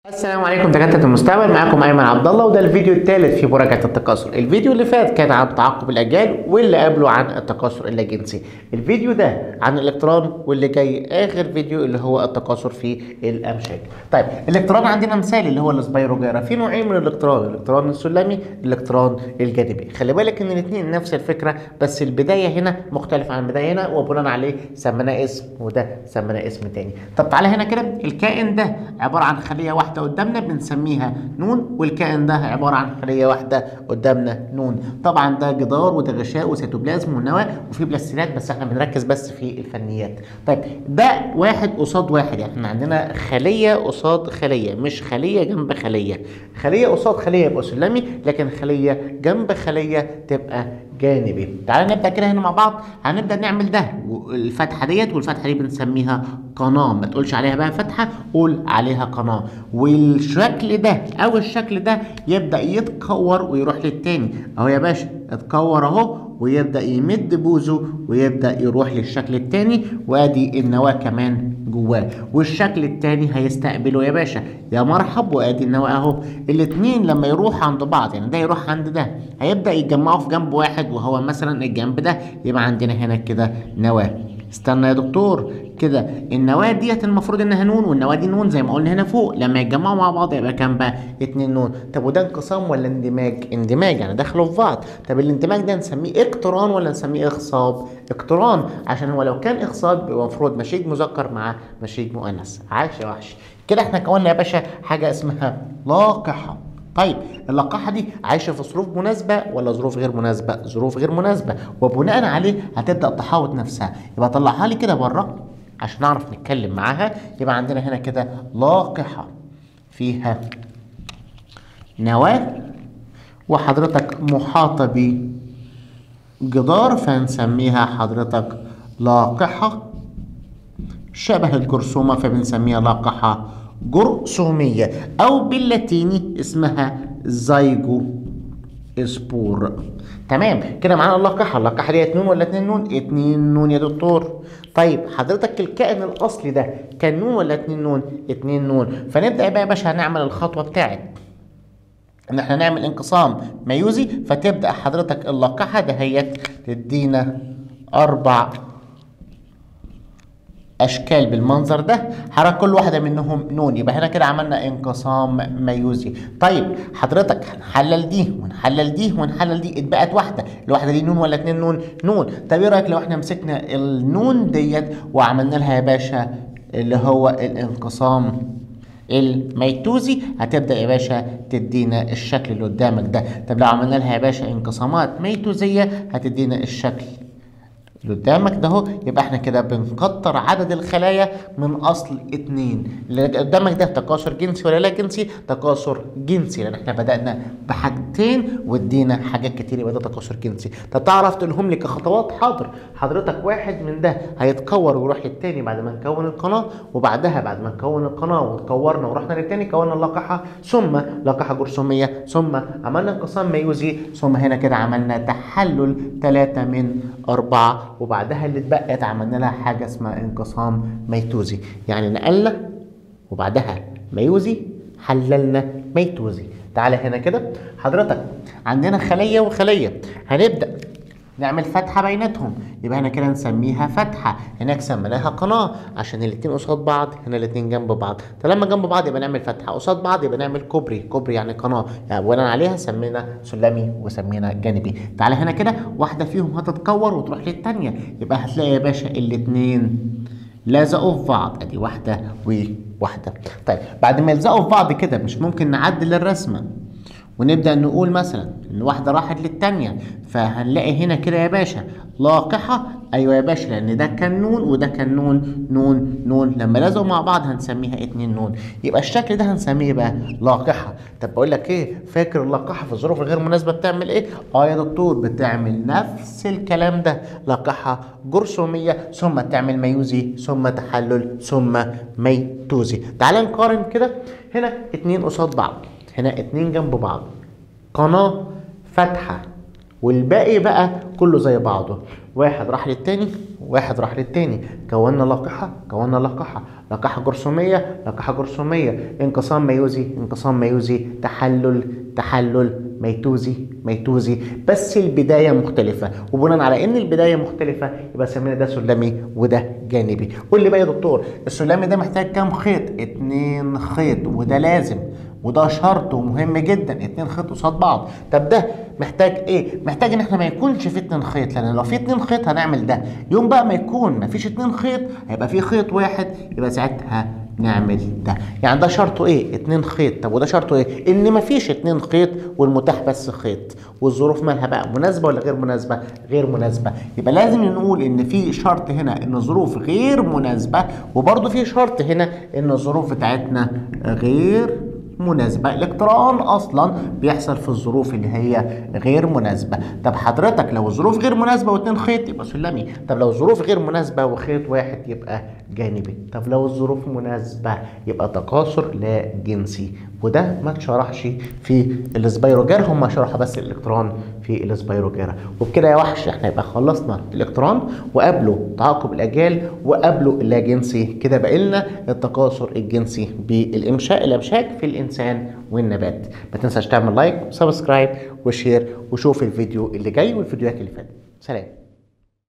السلام عليكم دكاترة المستقبل، معاكم ايمن عبد الله، وده الفيديو الثالث في مراجعة التكاثر. الفيديو اللي فات كان عن تعاقب الاجيال، واللي قبله عن التكاثر اللاجنسي. الفيديو ده عن الاقتران، واللي جاي اخر فيديو اللي هو التكاثر في الامشاج. طيب الاقتران عندنا مثال اللي هو ال Spirogyra. في نوعين من الاقتران، الاقتران السلمي، الاقتران الجانبي. خلي بالك ان الاثنين نفس الفكرة، بس البداية هنا مختلفة عن البداية هنا، وبناء عليه سميناه اسم وده سميناه اسم تاني. طب تعالى هنا كده، الكائن ده عبارة عن خلية واحدة قدامنا بنسميها نون، والكائن ده عبارة عن خلية واحدة قدامنا نون. طبعا ده جدار وده غشاء وسيتوبلازم ونواة وفي بلاستيدات، بس احنا بنركز بس في الفنيات. طيب ده واحد قصاد واحد، يعني احنا عندنا خلية قصاد خلية، مش خلية جنب خلية. خلية قصاد خلية يبقى سلمي، لكن خلية جنب خلية تبقى جانبي. تعالى نبدأ كده هنا مع بعض. هنبدأ نعمل ده الفتحة ديت، والفتحة دي بنسميها قناة، ما تقولش عليها بقى فتحة، قول عليها قناة. والشكل ده او الشكل ده يبدأ يتكور ويروح للتاني. اهو يا باشا اتكور اهو، ويبدأ يمد بوزه ويبدأ يروح للشكل التاني، وادي النواة كمان جواه، والشكل التاني هيستقبله يا باشا يا مرحب، وادي النواة اهو. الاتنين لما يروح عند بعض، يعني ده يروح عند ده، هيبدأ يتجمعوا في جنب واحد، وهو مثلا الجنب ده، يبقى عندنا هنا كده نواة. استنى يا دكتور كده، النواة ديت المفروض انها نون، والنواه دي نون زي ما قلنا هنا فوق، لما يتجمعوا مع بعض يبقى كام بقى؟ 2 نون. طب وده انقسام ولا اندماج؟ اندماج، يعني دخلوا في بعض. طب الاندماج ده نسميه اقتران ولا نسميه اخصاب؟ اقتران، عشان هو لو كان اخصاب يبقى المفروض مشيج مذكر مع مشيج مؤنث. عاش يا وحش. كده احنا كونا يا باشا حاجة اسمها لاقحه. طيب اللقاحه دي عايشه في ظروف مناسبة ولا ظروف غير مناسبة؟ ظروف غير مناسبة، وبناء عليه هتبدا تحاوط نفسها. يبقى طلعها لي كده بره عشان نعرف نتكلم معاها. يبقى عندنا هنا كده لاقحه فيها نواه، وحضرتك محاطة بجدار، فنسميها حضرتك لاقحه شبه الجرثومه، فبنسميها لاقحه جرثومية، أو باللاتيني اسمها zygospore. تمام كده معانا اللاقحة. اللاقحة دي 2 ولا 2 نون؟ 2 نون يا دكتور. طيب حضرتك الكائن الأصلي ده كان نون ولا 2 نون؟ 2 نون. فنبدأ بقى يا باشا هنعمل الخطوة بتاعت إن احنا نعمل انقسام ميوزي، فتبدأ حضرتك اللاقحة دهيت تدينا 4 اشكال بالمنظر ده، حرك كل واحدة منهم نون، يبقى هنا كده عملنا انقسام ميوزي. طيب حضرتك هنحلل دي ونحلل دي ونحلل دي، اتبقت واحدة، الواحدة دي نون ولا 2 نون؟ نون. طب ايه رايك لو احنا مسكنا النون ديت وعملنا لها يا باشا اللي هو الانقسام الميتوزي، هتبدا يا باشا تدينا الشكل اللي قدامك ده. طب لو عملنا لها يا باشا انقسامات ميتوزيه هتدينا الشكل اللي قدامك ده اهو. يبقى احنا كده بنكتر عدد الخلايا من اصل 2. اللي قدامك ده تكاثر جنسي ولا لا جنسي؟ تكاثر جنسي، لان احنا بدأنا بحاجتين وادينا حاجات كتير، يبقى ده تكاثر جنسي. طب تعرف تقولهم لي كخطوات؟ حاضر. حضرتك واحد من ده هيتكور ويروح للتاني بعد ما نكون القناة، وبعدها بعد ما نكون القناة وتكورنا ورحنا للتاني كونا اللاقحه، ثم لاقحه جرثوميه، ثم عملنا انقسام ميوزي، ثم هنا كده عملنا تحلل 3 من 4، وبعدها اللي اتبقت عملنا لها حاجة اسمها انقسام ميتوزي. يعني نقلنا وبعدها ميوزي، حللنا ميتوزي. تعالى هنا كده حضرتك عندنا خليه وخليه، هنبدا نعمل فتحه بيناتهم، يبقى هنا كده نسميها فتحه، هناك سميناها قناة عشان الاتنين قصاد بعض، هنا الاتنين جنب بعض. طالما جنب بعض يبقى نعمل فتحه، قصاد بعض يبقى نعمل كوبري، كوبري يعني قناة، يعني بناء عليها سمينا سلمي وسمينا جانبي. تعالى هنا كده واحدة فيهم هتتكور وتروح للثانيه، يبقى هتلاقي يا باشا الاتنين لزقوا في بعض، ادي واحدة وواحدة. طيب بعد ما يلزقوا في بعض كده مش ممكن نعدل الرسمة ونبدأ نقول مثلا ان واحدة راحت للتانية، فهنلاقي هنا كده يا باشا لاقحة. ايوه يا باشا، لان ده كان نون وده كان نون نون نون، لما لزقوا مع بعض هنسميها 2 نون، يبقى الشكل ده هنسميه بقى لاقحة. طب بقول لك ايه، فاكر اللاقحة في الظروف الغير مناسبة بتعمل ايه؟ اه يا دكتور بتعمل نفس الكلام ده، لاقحة جرثومية ثم تعمل ميوزي ثم تحلل ثم ميتوزي. تعال نقارن كده، هنا 2 قصاد بعض، هنا 2 جنب بعض، قناة فتحة، والباقي بقى كله زي بعضه، واحد راح للتاني واحد راح للتاني، كونا لاقحة، كونا لاقحة، لاقحة جرثومية، لاقحة جرثومية، انقسام ميوزي، انقسام ميوزي، تحلل، تحلل، ميتوزي، ميتوزي، بس البداية مختلفة، وبناء على ان البداية مختلفة يبقى سمينا ده سلمي وده جانبي. قول لي بقى يا دكتور السلمي ده محتاج كام خيط؟ 2 خيط، وده لازم وده شرط ومهم جدا، 2 خيط قصاد بعض. طب ده محتاج ايه؟ محتاج ان احنا ما يكونش في 2 خيط، لان لو في 2 خيط هنعمل ده، يوم بقى ما يكون ما فيش 2 خيط هيبقى في خيط واحد، يبقى ساعتها نعمل ده. يعني ده شرطه ايه؟ 2 خيط. طب وده شرطه ايه؟ ان ما فيش 2 خيط والمتاح بس خيط، والظروف مالها بقى مناسبة ولا غير مناسبة؟ غير مناسبة. يبقى لازم نقول ان في شرط هنا ان الظروف غير مناسبة، وبرده في شرط هنا ان الظروف بتاعتنا غير مناسبة. الاقتران اصلا بيحصل في الظروف اللي هي غير مناسبة. طب حضرتك لو الظروف غير مناسبة و2 خيط يبقى سلمي، طب لو الظروف غير مناسبة وخيط واحد يبقى جانبي، طب لو الظروف مناسبة يبقى تكاثر لا جنسي. وده ما اتشرحش في ال Spirogyra، هم شرحوا بس الاقتران في ال Spirogyra. وبكده يا وحش احنا يبقى خلصنا الاقتران وقبله تعاقب الاجيال وقبله اللاجنسي، كده بقى لنا التكاثر الجنسي بالامشاء الامشاج في الانسان والنبات. ما تنساش تعمل like و subscribe و share، وشوف الفيديو اللي جاي والفيديوهات اللي فاتت. سلام.